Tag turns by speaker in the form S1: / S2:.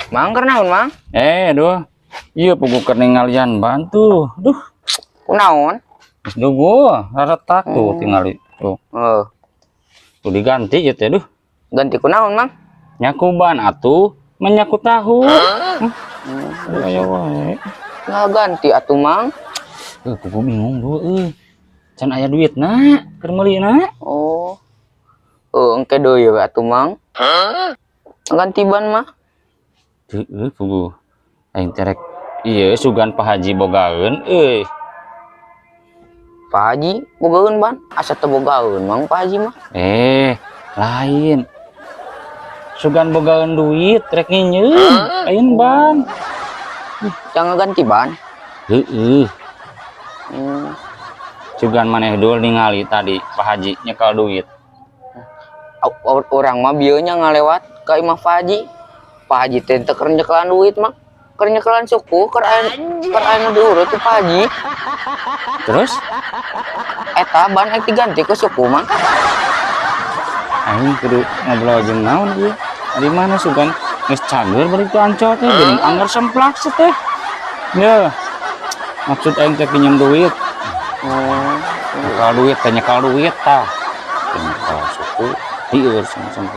S1: Mang, keur naon, Mang?
S2: Eh, aduh. Iya, puguh keur ningalian ban tuh. Duh,
S1: Kunaon?
S2: Geus dugu, retak tuh tingali. Tuh,
S1: Oh,
S2: tuh diganti gitu ya, duh.
S1: Ganti kunaon, Mang?
S2: Nyaku ban atuh, menyaku tahu. Huh? Aduh, aya wae.
S1: Nggak ganti atuh, Mang.
S2: Eh, puguh bingung duh euy. Can aya duitna, keur meulina.
S1: Oh. Oh, engke deui we atuh, Mang. Ganti ban mah.
S2: Heueuh, puguh. Aing teh rek ieu sugan Pak Haji bogaeun euy.
S1: Pak Haji bogaeun ban? Asa teu bogaeun, Mang, Pak Haji mah.
S2: Eh, lain. Sugan bogaeun duit rek nginjeum, lain ban.
S1: Jangan ganti ban.
S2: Heueuh. Sugan maneh dul ningali tadi Pak Haji nyekal duit.
S1: Urang mah bieu nya ngalewat ka imah Pak Haji. Pak Haji teh teu keur nyekelan duit mah. Keur nyekelan suku, keur aya nu diurut tuh Pak Haji.
S2: Terus?
S1: Eta ban ek diganti ku suku, Mang.
S2: Aing kudu ngobrol jeung naon ieu? Di mana sugan geus cager bari tu ancol teh geuning anggar semplak teh. Ya. Maksud aing teh pinjam duit.
S1: Oh.
S2: Nyekal duit teh, nyekal duit tah. Nyekal suku lieur sama.